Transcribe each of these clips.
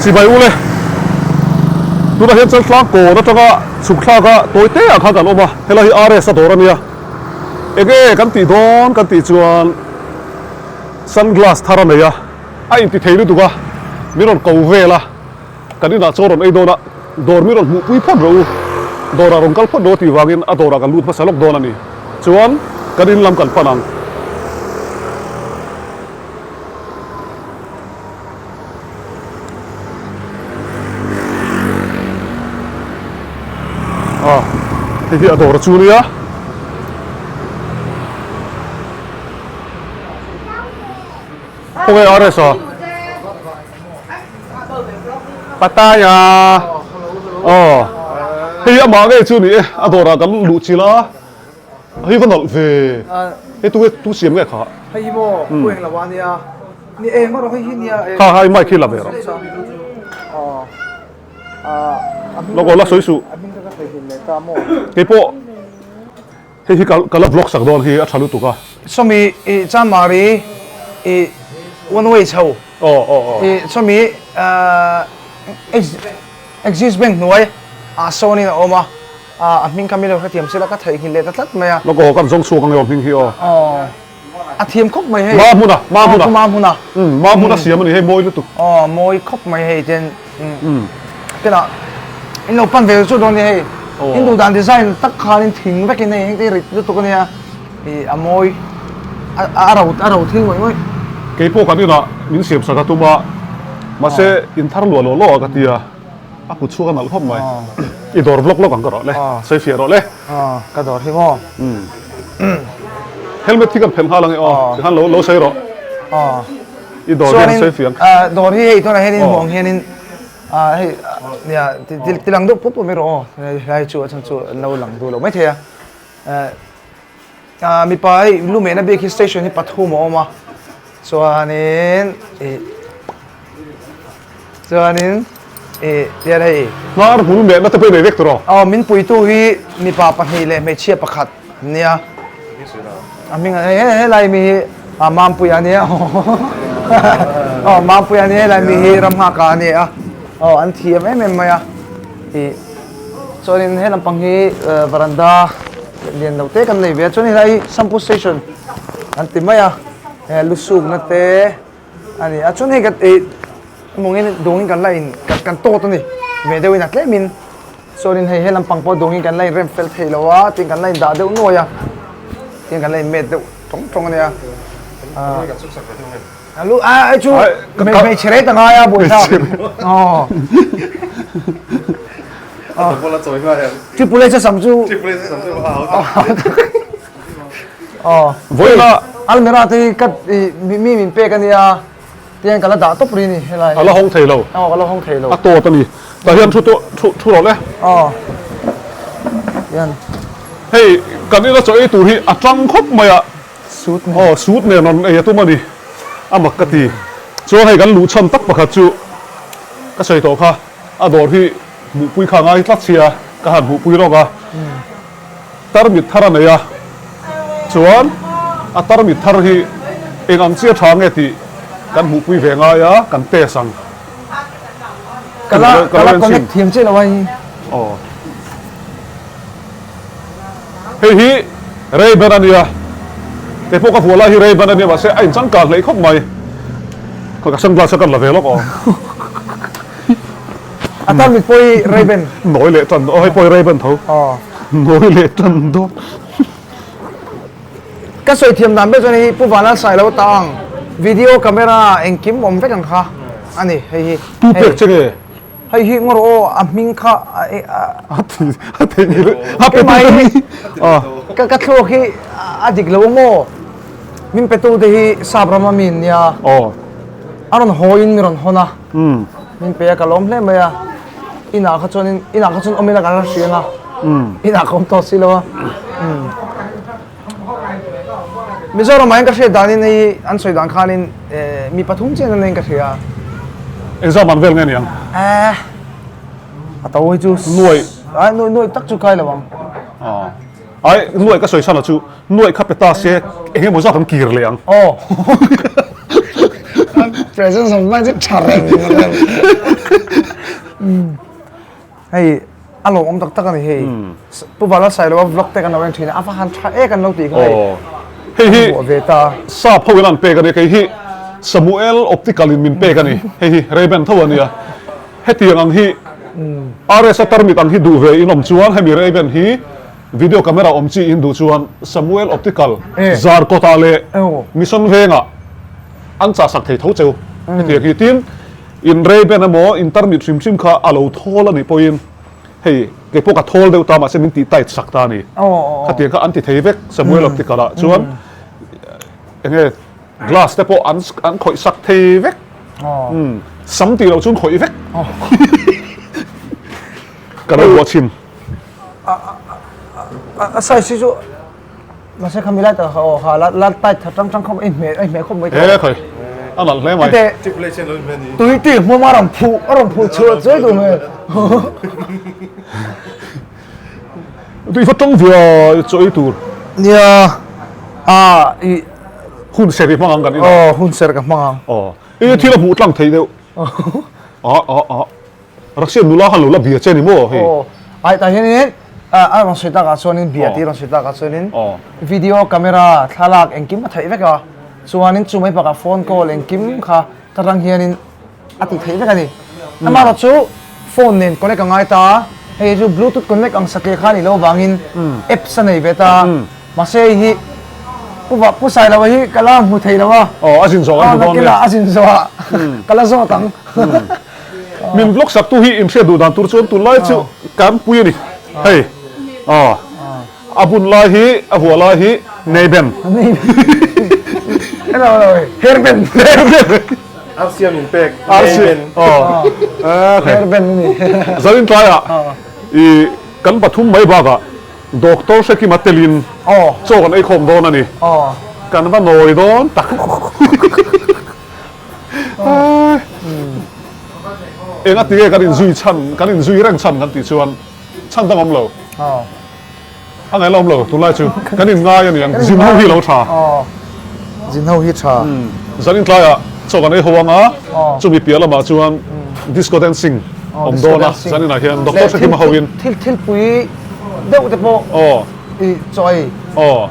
Chibai u le. Tunah hian Chaltlang kawn atanga chhuk thlak a tawi te ah khan kan awm a, helai hi RS a dawr a nia. Enge kan tih dawn kan tih chuan sunglass thar a nei a, a inti thei lutuk a, min rawn ko vel a, kan inah chaw rawn ei dawn a, dawr min rawn hmuhpui phawt rawh u, dawrah rawn kal phawt rawh tih vangin a dawrah kan lut hmasa lawk dawn a ni. Chuan kan in lam kan pan ang. A hei hi a dawr chu nia. Khawnge RS a? Pattaya. Aw hei amah ngei chu ni e a dawrah kan luh chilh a. Hei va nawlh ve. Hei tu tu siam nge kha? Hei hi maw pu eng lo a nia. Ni eng erawh hei hi nia. Kha hai mic hi la ve rawh. Lawk aw la sawi suh. A hming ka ka theihnghilh leh ta maw. Kei pawh hei hi ka la vlog sak dawn hi a tha lutuk a. Sawmi i Chanmari i one way chho. Aw aw aw. I sawmi Axis Bank hnuai ah sawn in a awm a. A hming kha min lo hrethiam sela ka theihnghilh leh ta tlat mai a. Lawk aw kan zawng chhuak ang e aw hming hi aw. Aw a thiam khawp mai hei. Ma hmuna ma hmuna. Ma hmuna. Um ma hmuna siam a ni hei mawi lutuk. Aw mawi khawp mai hei ten um tena in lo pan ve chu dawn nia hei. In duh dan design tak khan in thing vek in hei heng te rit lutuk a nia i a mawi a ro a ro thil ngawih ngawih. Kei pawh kan inah min siam sak a tum a mahse in thar luah lawh lawh a ka ti a. A kut chhuak a nalh khawp mai. I dawr vlog lawk ang ka rawh le. Sawi fiah rawh le. Ka dawr hi maw. Helmet hi kan phelh nghal ang e aw. Tikhan lo lo sawi rawh. I dawr hian sawi fiah ang. Dawr hi hei tunah hianin hmuh ang hianin hei nia ti lang deuh put put mai rawh aw. Helai chu a chhan chu an lo lang duh lo maithei a. Mipa hei lumehna bik hi station hi pathum a awm a chuanin ih chuanin ih tian hei Hnar hmul mehna te pawh i nei vek tur aw. Aw min puitu hi mipa pahnih leh hmeichhia pakhat an nia a hming hei helai mi hi ah Mampuia a nia aw Mampuia a nia helai mi hi Ramnghaka a nia aw an thiam em em mai a ih chuanin he lampang hi varanda. Lian lo te kan nei ve a chuan helai hi Sampu station an ti mai a he lu sukna te a ni a chuan hei kan ih mawngin dawngin kan la in kan tawt a ni ve deuhin a tlemin chuanin hei he lampang pawh dawngin kan la in rem fel thei lo a tin kan la in dah deuh nuai a tin kan la in met deuh tawng tawng a nia a lu a hei chu hmeichhe rei ta ngai a buaithlak aw. Triple H sam chu Triple H sam chu a hau tak. Aw. Vawiina Almira te hi ka mi min pek ania tiang ka la dah tawp ri ni helai. A la hawng thei lo. Aw ka la hawng thei lo. A tawt a ni. Tah hian thu thu thu rawh le. Aw. Tian. Hei kan ina chaw ei tur hi a tang khawp mai a. Suit nen. Aw suit nen rawn ei a tum a ni. A mak ka ti. Chuan hei kan luhchhan tak pakhat chu ka sawi tawh kha a dawr hi Hmuhpui kha ngai tlat sia ka han hmuhpui rawk a, tarmit thar a nei a, chuan a tarmit thar hi eng ang chiah tha nge tih kan hmuhpui ve ngai a, kan test ang. Ka la ka la connect thiam chiah lo a hi. Aw. Hei hi Ray-Ban a nia, kei pawh ka vuah lai hi Ray-Ban a nia mahse a inchangkang hleih khawp mai. Ka sunglass kha kan la ve lawk aw. A tan mit pawh hi Ray-Ban. Nawi leh tan aw hei pawh hi Ray-Ban tho. Aw. Nawi leh tan dawn. Ka sawi thiam dan ber chuan hei hi Pu Vanlal Sailo ta ang video camera engkim awm vek ang kha a ni hei hi. Tu pek che nge? Hei hi ngaw rawh aw a hming kha a ti a theih ni a pe tu hi ka ka thluak hi a dik lo maw min pe tu te hi sap ram a mi an nia aw a rawn haw in mi rawn hawn a. Min pe a ka lawm hle mai a, inah kha chuanin inah kha chuan awm ila kan la hria ang a, inah ka awm tawh si lo a. Mizoramah hian ka hriat danin hei an sawi dan khanin mi pathum chian an nei in ka hria. Engzah man vel nge niang? Eh, a to hi chu Nuai. Ai nuai nuai tak chu kai lo ang. Ai nuai ka sawi chhan a chu nuai kha pe ta se eng emaw zat an kir leh ang. Aw. Presence of mind chu tha reng reng. Hei a lawmawm tak tak a ni hei. Pu Vala Sailova vlog te kan lo en thin a, a va han tha e kan lo tih kha hei. Hei hi Buah ve ta. Sap ho in an pek a ni, kei hi Samuel Optical in min pek a ni. Hei hi Ray-Ban tho a nia. Hetiang ang hi RS a tarmit ang hi duh ve in awm chuan hemi Ray-Ban hi video camera awm chi in duh chuan Samuel Optical Zarkawtah leh Mission Vengah an chahsak thei tho cheu. Hetiang hi tin in Ray-Ban emaw in tarmit hrim hrim kha a lo thawl a nih pawhin hei kei pawh ka thawl deuh ta mahse min tih tight sak ta a ni. Khatiang kha an ti thei vek Samuel Optical ah chuan enge Glass te pawh an an khawih sak thei vek. Umm sam tih loh chuan khawih vek. Ka lo buah chhin. A size hi chu mahse khami lai tak kha aw kha la la tight tha tang tang khawp a inhmeh a inhmeh khawp mai tawh. He khawi a nalh hle mai. Tui tui hmuam a rawn phuh a rawn phuh chhuah chuai duh hmel. Tui va tawng via chaw ei tur. Nia a i hun ser i hmang ang kan ina. Aw hun ser ka hmang ang. Aw i thil a hmuh tlang thei deuh. A a a Russian nula khan lo la bia che ni maw hei. Aw ai tah hianin a rawn sawi takah chuanin bia tih a rawn sawi takah chuanin video camera thlalak engkim a theih vek a chuanin chu mai bakah phone call engkim kha ta rang hianin a tih theih vek a ni. Amaherawh chu phone nen connect a ngai ta a, hei chu bluetooth connect ang satliah kha a nih loh avangin apps a nei ve ta a, mahse hei hi Pu Va Pu Sailova hi ka la hmu thei lo a. Aw a zin zawh kan hmu dawn nia. A zin zawh ah ka la zawt ang. Min vlog sak tu hi inhriat duh dan tur chuan tunlai chu kan pui a ni. Hei aw a bun lai hi a vuah lai hi Neiben. Hello hello Hairben. Hairben. Arsiam in pek Neiben. Aw Hairben a ni. Zanin tlaiah i kan pathum mai bakah Doctor Hrekima telin chaw kan ei khawm dawn a ni. Kan va nawi dawn tak. Eng a ti nge kan inzui chhan, kan inzui reng chhan kan tih chuan chhan dang awm lo. A ngaih la awm lo tunlai chu kan in ngai a niang zin ho hi lo tha. Zin ho hi tha. Zanin tlaiah chaw kan ei ho ang a, chumi piah lamah chuan disco dancing awm dawn a, zaninah hian Doctor Hrekima ho in. Thil thilpui deuh te pawh i chaw ei.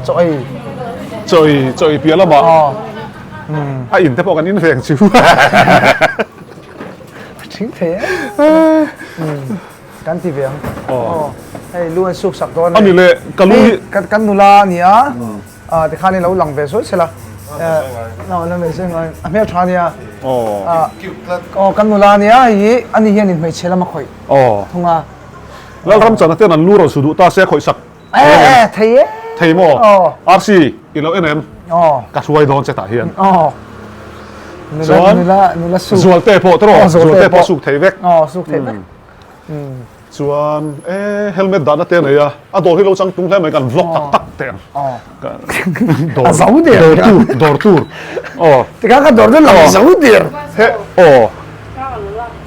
Chaw ei. Chaw ei chaw ei piah lamah a in te pawh kan in reng chu. A thing thei e. Kan ti ve ang. Aw. Hei lu an suk sak dawn a ni. Ani le ka lu hi. Kan nula a ni a. Tikhan i lo lang ve sawi sela. No la ve sawi ngai. A hmel tha a nia. Aw. Aw kan nula a nia hei hi ani hian in hmeichhe lam a khawih. Aw. Thung a. Lalram chana ten an lu rawn su duh ta se a khawih sak. E thei e. Thei maw? Aw. RC i lo en em? Aw. Ka hruai dawn che tah hian. Aw. Chuan nula nula suk. Zualte pawh tawh Zualte pawh suk thei vek. Aw suk thei vek. Chuan e helmet dahna te a nei a, a dawr hi lo changtlung hle mai kan vlog tak tak teh ang. A zo der. Dawr tur dawr tur. Aw. Tikhan ka dawr chu lang zo der. He aw.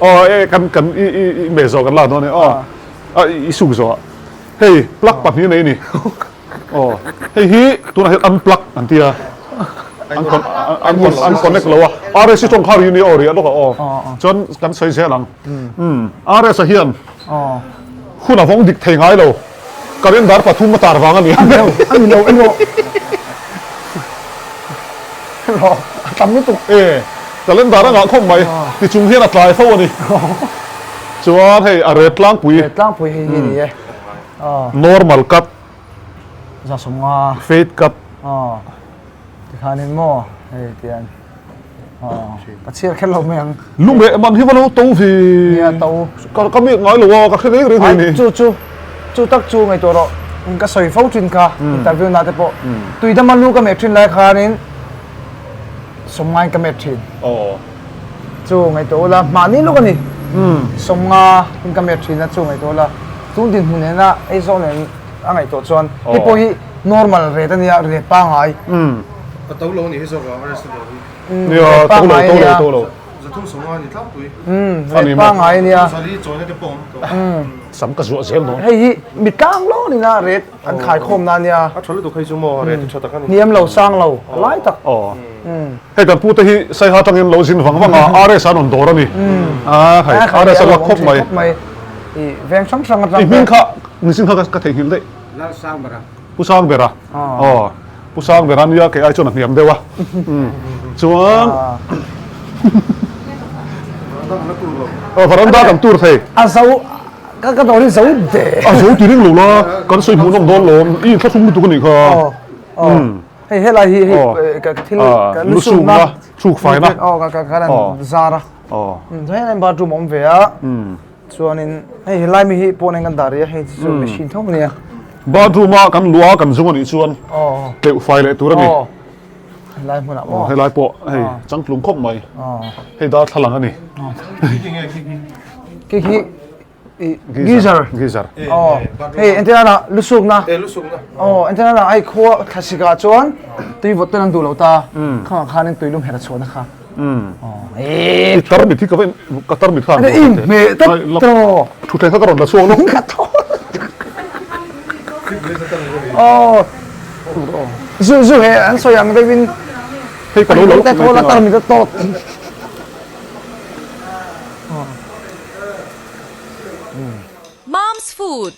Aw e kan kan i i i meh zawh kan lak dawn e aw. A i suk zawh ah. Hei plug pahnih a nei a ni. Aw hei hi tunah hian unplug an ti a an an an connect lo a RS hi tawng kha ri nia aw riah lawk a aw chuan kan sawi zel ang umm RS a hian hun a vawng dik thei ngai lo calendar pathum a tar vang a ni a ni lo emaw rawh a tam lutuk e calendar a ngah khawp mai ti chung hian a tlai fo a ni chuan hei a ret tlangpui ret tlangpui hei hi a ni e. Normal cut. Za sawmnga. Fade cut. Aw. Tikhanin maw hei tian. Aw. Ka chhiar kher lo mai ang. Lungeh man hi va lo to ve. Nia to. Ka ka miak ngai lo a ka hre reng reng thei ni. Chu chu chu tak chu ngaihtuah rawh. Ka sawi fo thin kha interview na te pawh. Tuidama lu ka meh thin lai khanin sawmngain ka meh thin. Aw. Chu ngaihtuah ula mahni lawk a ni. Sawmnga in ka met thin a chu ngaihtuah ula tun dinhmun nena eizawn nen a ngaihtuah chuan hei pawh hi normal rate a nia rate pangngai. A to lo a nih hi zawk a restaurant hi. Nia to lo to lo to lo. Zathum sawmnga a ni tlangpui. Rate pangngai a nia. Zali chawina te pawh a awm tawh. Sam ka zuah zel dawn. Hei hi mi tlang lawn ina rate an khaikhawm na a nia. A tha lutuk hei chu maw rate tha tak a ni. Hniam lo sang lo a lai tak. Hei kan pute hi Saiha atangin lo zin vang vang a, RS an rawn dawr a ni. A hei, RS a luak khawp mai. I veng hrang hrang atang I hming kha mihring kha ka theihnghilh daih. Lalsangbera. Pu Sangbera. Aw, Pu Sangbera nia kei ai chuan a hniam deuh a. Chuan Aw, varanda kan tur thei. A zo ka ka dawr hi zo de. A zo ti ring lo la, kan sawi hmuhnawm dawn lawm. I inthlahrung lutuk a nih kha. Aw, aw. Hei helai hi hei ka thil ka lusukna chhukfaina aw ka ka kan zar a. Aw. Chuan hei bathroom a awm ve a. Chuanin hei helai mi hi pawn in kan dah rih a hei chu machine tho a nia. Bathroom a kan luah a kan zung a nih chuan tleuh fai leh tur a ni. Aw. Helai hmunah maw. Helai pawh hei changtlung khawp mai. Hei darthlalang a ni. Khi khi Geyser. Geyser. Aw. Hei entirna ah lusukna. E lusukna. Aw entirna ah hei khua thlasik ah chuan tui vawt ten an duh lo ta. Khangah khanin tui lum her a chhuahna kha. Aw. I tarmit hi ka va ka tarmit kha an I hmeh tawp tawh. Thutthleng kha ka rawn la chhuak lawk. Aw. Zu zu he an sawi ang deuhin. Hei ka lo lo. Te thawl a tarmit a tawt. Mom's Food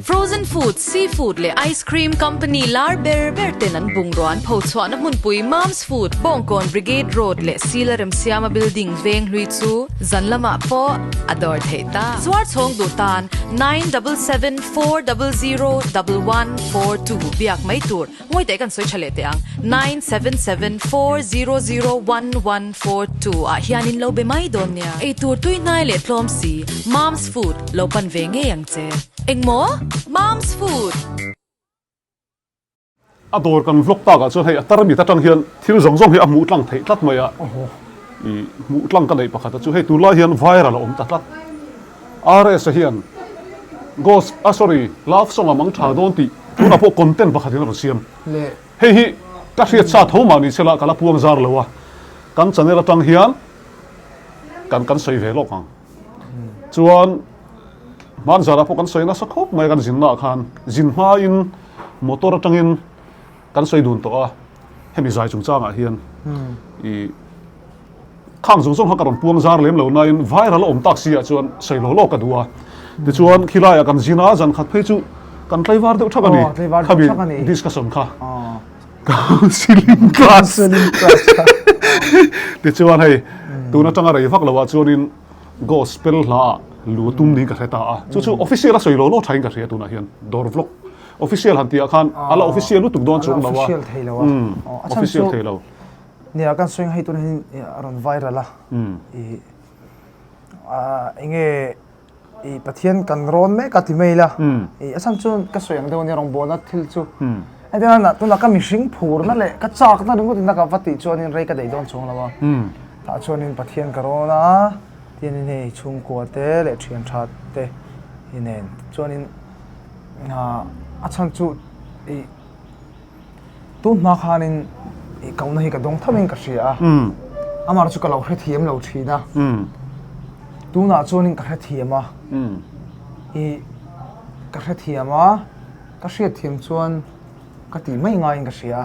Frozen food, seafood leh ice cream company lar ber ber ten an bungrua an pho chhuahna hmunpui Mom's Food, Bawngkawn Brigade Road leh Sila Remsiama Building Venghlui chu zan lamah pawh a dawr theih ta. Zuar chhawng duh tan 977400 1142 biak mai tur. Ngawi teh kan sawi tha leh teh ang, 9774001142 ah hian in lo be mai dawn nia. Eitur tui hnai leh tlawm si, Mom's Food lo pan ve ngei ang che. Engmaw? Mom's Food! A dawr kan vlog tak ah chuan hei a tarmit atang hian thil zawng zawng hi a hmuh tlang theih tlat mai a, i hmuh tlang ka neih pakhat a chu hei tunlai hian viral a awm ta tlat. RS-a hian Ghost, ah sorry, Love song a mang tha dawn tih tunah pawh content pakhat in a rawn siam. Hei hi ka hriat sa tho mah ni sela ka la puang zar lo a, kan channel atang hian kan kan sawi ve lawk ang. Chuan hmanzarah pawh kan sawi nasa khawp mai a kan zinna ah khan zin hmain motor atangin kan sawi dun tawh a, hemi zai chungchangah hian i Khang zawng zawng kha ka rawn puang zar lem lo nain viral a awm tak si ah chuan sawi lo lawk ka duh a. Tichuan khilaiah kan zin a, zan khat phei chu kan tlaivar deuh thak a ni. Khami discussion kha counselling class tichuan hei tun atanga rei vak lo ah chuanin gospel hla ah lu tum niin ka hre ta a. Chu chu official a sawi lo lawk thain ka hria tunah hian dawr vlog official han tih ah khan a la official lutuk dawn chuang lo a. Official thei lo. Nia kan sawi hei tunah hian a rawn viral a i enge i Pathian kan rawn mek a ti mai ila i a chhan chu ka sawi ang deuh ania rawngbawlna thil chu entirna tunah ka mihring phurna leh ka chakna ringawt in a ka va tih chuanin rei ka daih dawn chuang lo a tah chuanin Pathian ka rawn a tianin hei chhungkua te leh thian tha te hi nen chuanin a chhan chu i Tun hma khanin i kohna hi ka dawng tho in ka hria a, amah chu ka lo hrethiam lo thin a, tunah chuanin ka hrethiam a, i ka hrethiam a, ka hriatthiam chuan ka tih mai ngaiin ka hria a,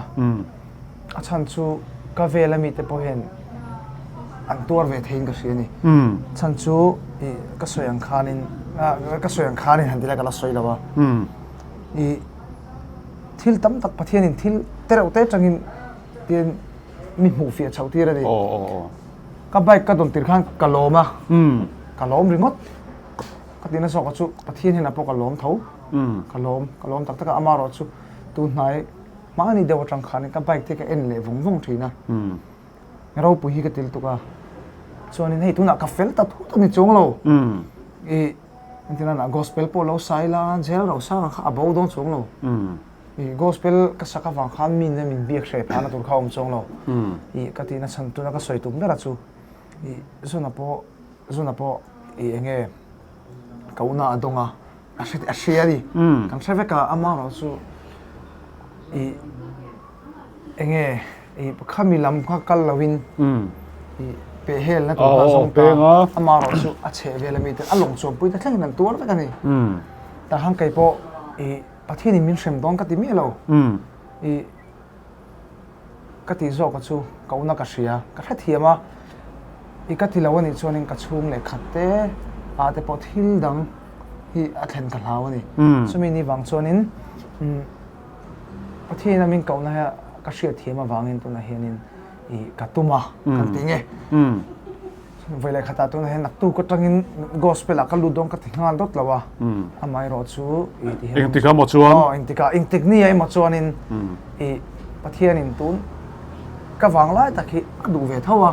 a chhan chu ka vel ami te pawh hian an tuar ve theiin ka hria a ni, chhan chu i ka sawi ang khanin ka sawi ang khanin han ti la ka la sawi lo a, i. Thil tam tak Pathianin thil te reuh te atangin tiin mi hmuh fiah chhoh tir a ni. Ka bike ka dawn tir khan ka lawm a, ka lawm ringawt. Ka tihna zawkah chu Pathian hian a pawh ka lawm tho, ka lawm, ka lawm tak tak a. Amaherawh chu tun hnai hmani deuh atang khanin ka bike te ka en leh vawng vawng thin a. Ropui hi ka til tuk a, chuanin hei tunah ka fel ta thut a ni chuang lo. I. Engtin a gospel pawh lo sai la, jail ro sang ang kha a bo dawn chuang lo. I gospel ka sak avang khan mi nen min biak hreh phahna tur kha a awm chuang lo. I ka tihna chhan tuna ka sawi tum ber a chu i zuna pawh zuna pawh i enge ka una a dawng a, a hre a hria a ni. Kan hre vek a, ama erawh chu i Enge i khami lam kha kal loin i pehhelna tur kha a zawng ta ama erawh chu a chheh vel ami te a lawng chuanpui te thlengin an tuar vek a ni. Tah khan kei pawh i. Pathianin min hrem dawn ka ti miah lo. I ka tih zawk a chu ka una ka hria, ka hrethiam a, i ka ti lo a nih chuanin ka chhung leh khat te ah te pawh thil dang hi a thlen ka hlau a ni. Chumi ni vang chuanin Pathianin a min kohna hi ka hriatthiam avangin tunah hianin i ka tum a kan ti nge. Vawi leh khatah tunah hian naktuk atangin gospel ah ka lut dawn ka ti nghal dawt lo a, amaherawh chu i ti hian Engtikah maw chuan? Aw engtikah, engtik ni ah emaw chuanin i Pathianin tun ka vang lai tak hi a duh ve tho a,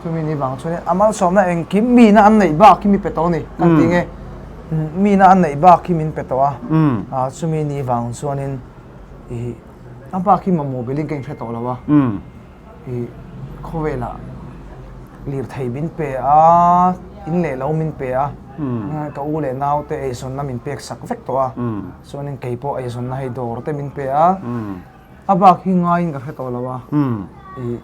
chumi ni vang chuanin a malsawmna engkim mina an neih bak hi mi pe tawh a ni kan ti nge, mina an neih bak hi min pe tawh a, chumi ni vang chuanin i a bak hi mamawh belin ka inhre tawh lo a. I khawvelah lirthei min pe a, in leh lo min pe a, ka u leh nau te eizawnna min pek sak vek tawh a, chuanin kei pawh eizawnna hei dawr te min pe a, a bak hi ngaiin ka hre tawh lo a, i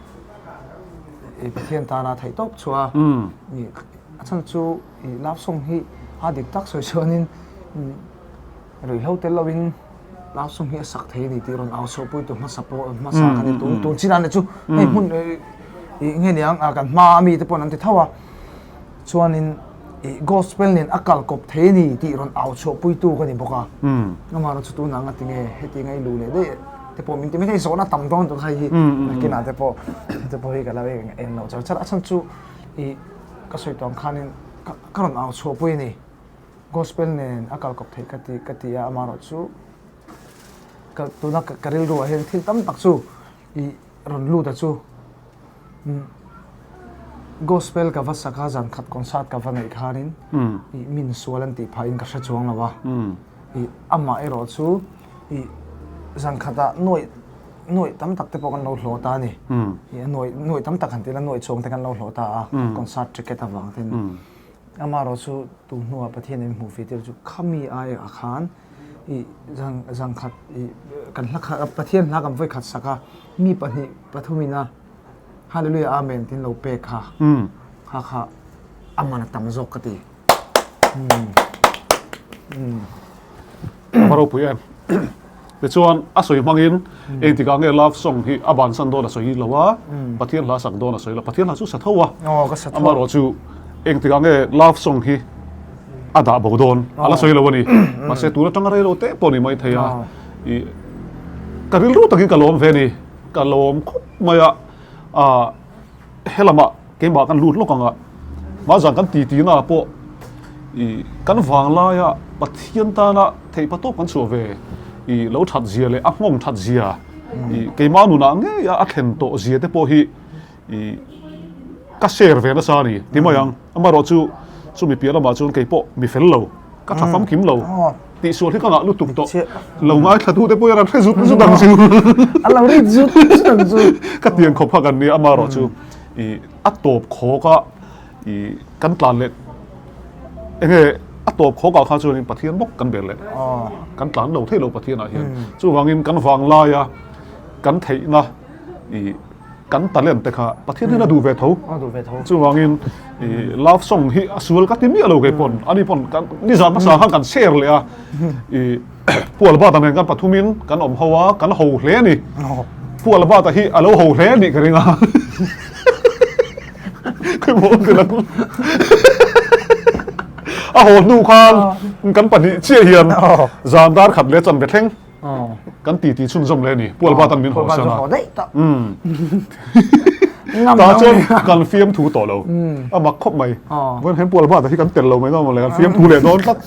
i Pathian tana theih tawp chu a, i a chhan chu i love song hi a dik tak sawi chuanin Ruihhlo tel loin love song hi a sak thei a ni tih rawn au chhuahpui tu hmasa pawh hmasa kan ni tun tun chin a chu hei hmun ih nge niang kan hma a mi te pawn an ti tho a chuanin ih gospel nen a kal kawp thei a ni tih rawn au chhuahpui tu ka ni bawk a amaherawh chu tunah nga tinge heti ngai luh leh daih te pawh min ti mai thei zawhna tam dawn tur kha hei hi nakinah te pawh te pawh hi ka lo eng loh char char a chhan chu ih ka sawi tawh ang khanin ka rawn au chhuahpui a ni. Gospel nen a kal kawp theih ka ti ka ti a, amaherawh chu ka tuna ka rilru ah hian thil tam tak chu ih rawn lut a chu umm gospel ka va sak a zan khat concert ka va neih khanin ih min sual an tih phah in ka hre chuang lo a ih amah erawh chu ih zan khatah nuaih nuaih tam tak te pawh kan lo hlawh ta a ni ih nuaih nuaih tam tak han ti ila nuaih chhawng te kan lo hlawh ta a concert ticket avang ten. Amaherawh chu tu hnuah Pathian in hmuh fih tir chu khami aiah khan i zang zangkhat i kan hla khat Pathian hla kan vawi khat sak a mi pahnih pathumin a Hallelujah Amen tin lo pek kha kha kha a man a tam zawk ka ti. A va ropui em. Tichuan a sawi hmangin engtikah nge love song hi a bansan dawn a sawi lo a, Pathian hla sak dawn a sawi lo. Pathian hla chu sa tho a, amaherawh chu engtikah nge love song hi a dah bo dawn a la sawi lo a ni. Mahse tun atanga rei lo teh pawh ni mai thei a, ih ka rilru takin ka lawm ve a ni, ka lawm khawp mai a, ah helamah Keimah kan lut lawk ang a, hmazan kan titi na pawh i kan vanglaia Pathian tana theihpa tawp kan chhuah ve i lo that zia leh a nghawng that zia i keimah nunah ngei a a thlen tawh zia te pawh hi i ka share ve nasa a ni ti mai ang. Amaherawh chu chumi piah lamah chuan kei pawh mi fel lo, ka tha famkim lo tihsual hi ka ngah lutuk tawh lo ngaithla tu te pawh hian an hre zut zut ang chu. A lo rit zut zut ang chu. Ka tiang khawp kha kan nia amaherawh chu i a tawp khawk a i kan tlan leh enge a tawp khawk ah khan chuanin Pathian bawk kan ber leh kan tlan lo thei lo Pathian ah hian chuvangin kan vanglai a kan theihna i kan talent te kha Pathian hian a duh ve tho chuvangin i love song hi a sual ka ti miah lo kei pawn ani pawn kan nizan hmasa khan kan share leh a i Pu Albert-a nen kan pathumin kan awm ho a, kan ho hle a ni. Pu Albert-a hi a lo ho hle a nih ka ring a. Khawimaw awm tel ang. A haw hnu khan kan pahnih chiah hian zan dar khat leh chanve thleng kan titi chhunzawm leh a ni. Pu Albert-a'n min haw san a. Tah chuan kan fiamthu tawh lo. A mak khawp mai. Vawiin hian Pu Albert-a hi kan tel lo mai dawn mawle, kan fiamthu leh dawn tlat.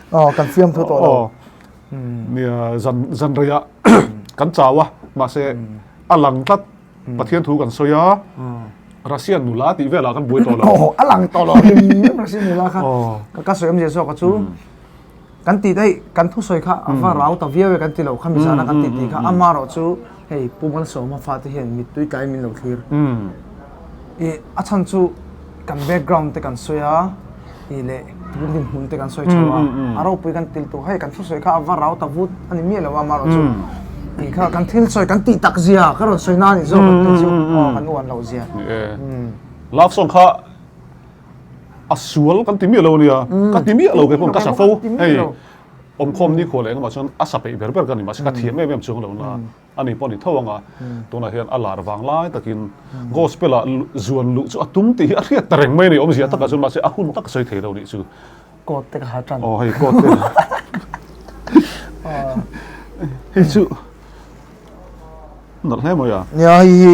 Aw, kan fiamthu tawh lo. Nia, zan zan reiah kan chau a, mahse a lang tlat. Pathian thu kan sawi a, Russian nula tih velah kan buai tawh lo. Aw, a lang tawh lo. Russian nula kha ka sawi awmzia zawk a chu. Kan tih daih, kan thusawi kha a va rau ta viau e kan ti lo kha mizana kan tih tih kha amaherawh chu hei Pu Malsawma fate hian mittui tlai min lo thlir. I a chhan chu kan background te kan sawi a, i leh tun dinhmun te kan sawi chho a, a ropui kan til tur hei kan thusawi kha a va rau ta vut a ni miah lo a amaherawh chu i kha kan thil sawi kan tih tak zia ka rawn sawi na a ni zawk kan tih chu aw kan uan loh zia. Love song kha A sual kan ti miah lo ania, ka ti miah lo kei pawn ka sa fo. Hei Awmkhawm nikhua leh engemaw chuan a sa peih ber ber ka ni mahse ka thiam em em chuang lo na a ni pawh a ni tho ang a, tunah hian a lar vang lai takin gospel ah zuan luh chu a tum tih hi a hriat ta reng mai a ni awmzia takah chuan mahse a hun tak sawi thei lo nih chu. Coat te ka ha tan. Aw hei coat te. Hei chu nalh hle mai a. Nia hei hi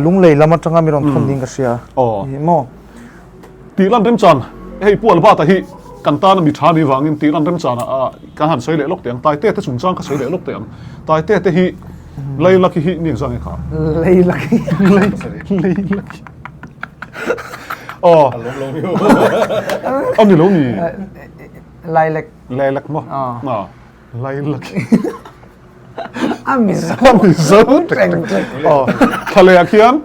lunglei lam atanga mi rawn thawn ding ka hria. Aw. Hi maw. Tih lan remchan, hei Pu Albert-a hi kan tana mi tha ni vangin tih lan remchan ah kan han sawi leh lawk teh ang. Taite te chungchang ka sawi leh lawk teh ang. Taite te hi Leilaki hi ni engzah nge kha? Leilaki. Leilaki. Aw. A ni lo ni. Lailek. Lailek maw? Aw. Lailaki. A Mizo. A Mizo. Aw. Thlaleh ah khian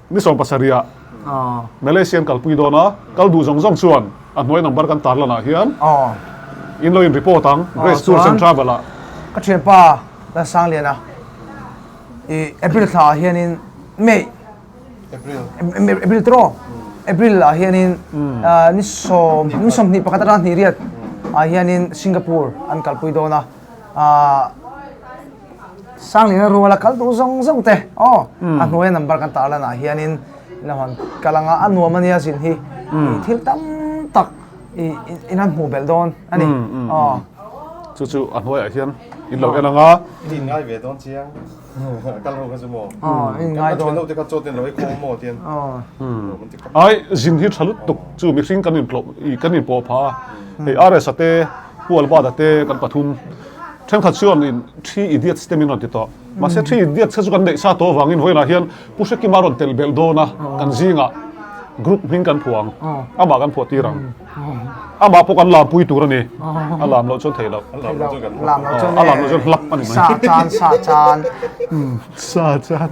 Ni 17 ah Malaysian kalpui dawn a, kal duh zawng zawng chuan a hnuai number kan tarlan ah hian in lo in report ang Grace Tours and Travel ah. Ka thianpa Lalsangliana i April thla ah hianin May April tiraw April ah hianin ni sawm ni 21 atanga hnih riat ah hianin Singapore an kalpui dawn a. Sangliana ruala kal duh zawng zawng te aw a hnuaia number kan tar lanah hianin ilo han kal anga a nuam ania zin hi thil tam tak i in han hmuh belh dawn a ni aw. Chu chu a hnuaiah hian in lo en anga. In in ngai ve dawn chiang kal ho kha chu maw. Aw in ngai dawn. Kan thianho te kha chaw ten lo ei khawm maw tian. Ai zin hi tha lutuk chu mihring kan in kan in pawh phah a hei RS-a te Pu Albert-a te kan pathum Thenkhat chuan in Three Idiots te min rawn ti tawh. Mahse Three Idiots kha chu kan neih sa tawh avangin vawiinah hian Pu Hrekima rawn tel belh dawn a, kan zingah group hming kan phuah ang. Amah kan phuah tir ang. Amah pawh kan lam pui tur a ni. A lam loh chuan theih loh. A lam loh chuan A lam loh chuan hlap a ni mai. Sa chan, sa chan. Sa chan.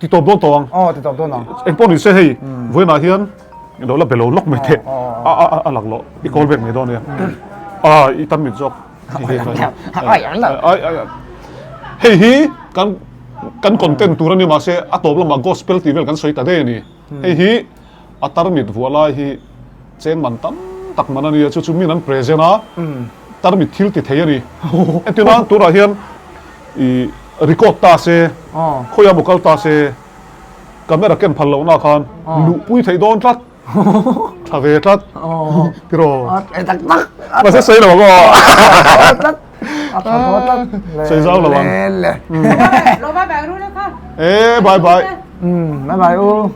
Ti tawp dawn tawh ang. Aw, ti tawp dawn ang. Eng pawh ni se hei, vawiinah hian lo la be lo lawk mai teh. A a a lak loh, i call back mai dawn nia. A i tam mit zawk. Ai an lo. Ai ai hei hi kan kan content tur a ni mahse a tawp lamah gospel tih vel kan sawi ta daih a ni. Hei hi a tarmit vuah lai hi cheng man tam tak man a nia chu chu min an present a tarmit thil ti thei a ni. Entirnan turah hian i record ta se, khawiah maw kal ta se, camera ken phal lohna khan luhpui theih dawn tlat, tha ve tlat, tiraw? Tak tak. Mahse sawi lo ang aw. Tlat. A tha thaw tlat. Sawi zau lo ang. Le. Lo bye bye ru le kha. E bye bye. Bye bye u.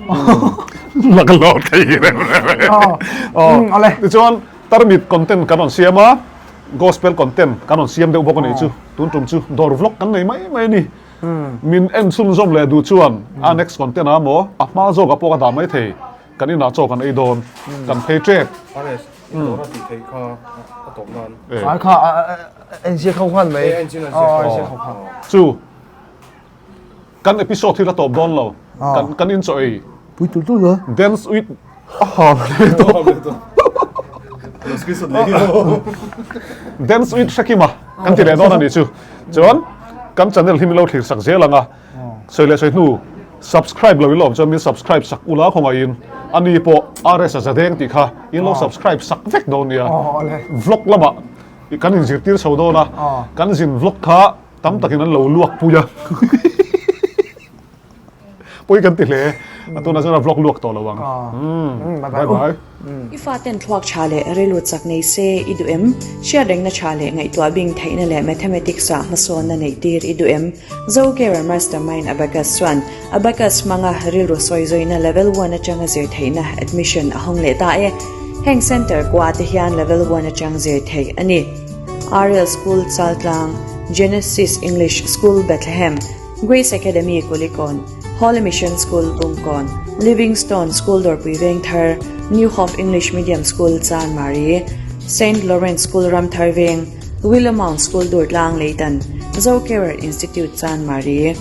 La ka lo thei rem rem. Aw. Awle. Tichuan tarmit content kan rawn siam a. Gospel content kan rawn siam deuh bawk a nih chu. Tun tum chu dawr vlog kan nei mai mai a ni. Min en chhunzawm leh duh chuan a next content ah maw a hma zawkah pawh ka dah mai thei. Kan inah chaw kan ei dawn. Kan phei tep. RS, i dawr a tih theih kha a tawp nan. Ai kha en ziak ho khan mai. En chin an ziak ho khan. Chu kan episode hi la tawp dawn lo. Kan kan in chaw ei. Pui tul tul a. Dance with a ha hle tawh. Lo screenshot leh hi lo. Dance with Hrekima kan ti leh dawn a nih chu. Chuan kan channel hi min lo thlir sak zel ang a. Sawi leh sawi hnu subscribe lo in la awm chuan min subscribe sak ula khawngaihin ani pawh RS a zadeng tih kha in lo subscribe sak vek dawn nia. Vlog lamah kan inzirtir chho dawn a. Kan zin vlog kha Tam takin an lo luak pui a. Pawi kan ti hle. A tunah chuan a vlog luak tawh lo ang. Bye bye. I faten thluak tha leh rilru chak nei se i duh em? Hriatrengna tha leh ngaihtuah bing theihna leh mathematics ah hmasawnna neih tir i duh em? Zocare Mastermind Abacus chuan Abacus hmanga rilru sawi zawina Level One atanga zir theihna admission a hawng leh ta e. Heng centre kua te hian Level One atang zir theih a ni. Ariel School Chaltlang, Genesis English School Bethlehem, Grace Academy Kulikawn, Holy Mission School Bungkawn, Livingstone School Dawrpui Vengthar, New Hope English Medium School Chanmari, Saint Lawrence School Ramthar Veng, Willow Mount School Durtlang Leitan, Zocarer Institute Chanmari.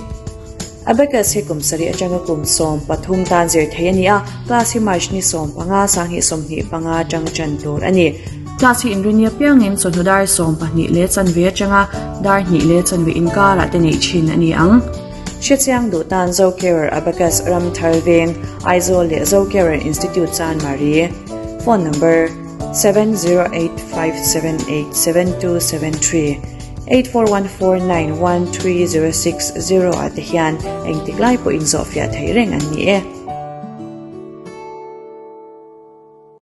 Abacus hi kum sarih atanga kum 13 tan zir thei a ni a, class hi March ni 15, 2025 atang tan tur a ni. Class hi inrini apiangin chawhnu dar 12 leh chanve atanga dar hnih leh chanve inkarah te neih thin a ni ang. Hrechiang duh tan Zocarer Abacus Ramthar Veng, Aizawl leh Zocarer Institute Chanmari. Phone number. 7085787273, 8414913060 ah te hian engtik lai pawh inzawhfiah theih reng an ni e.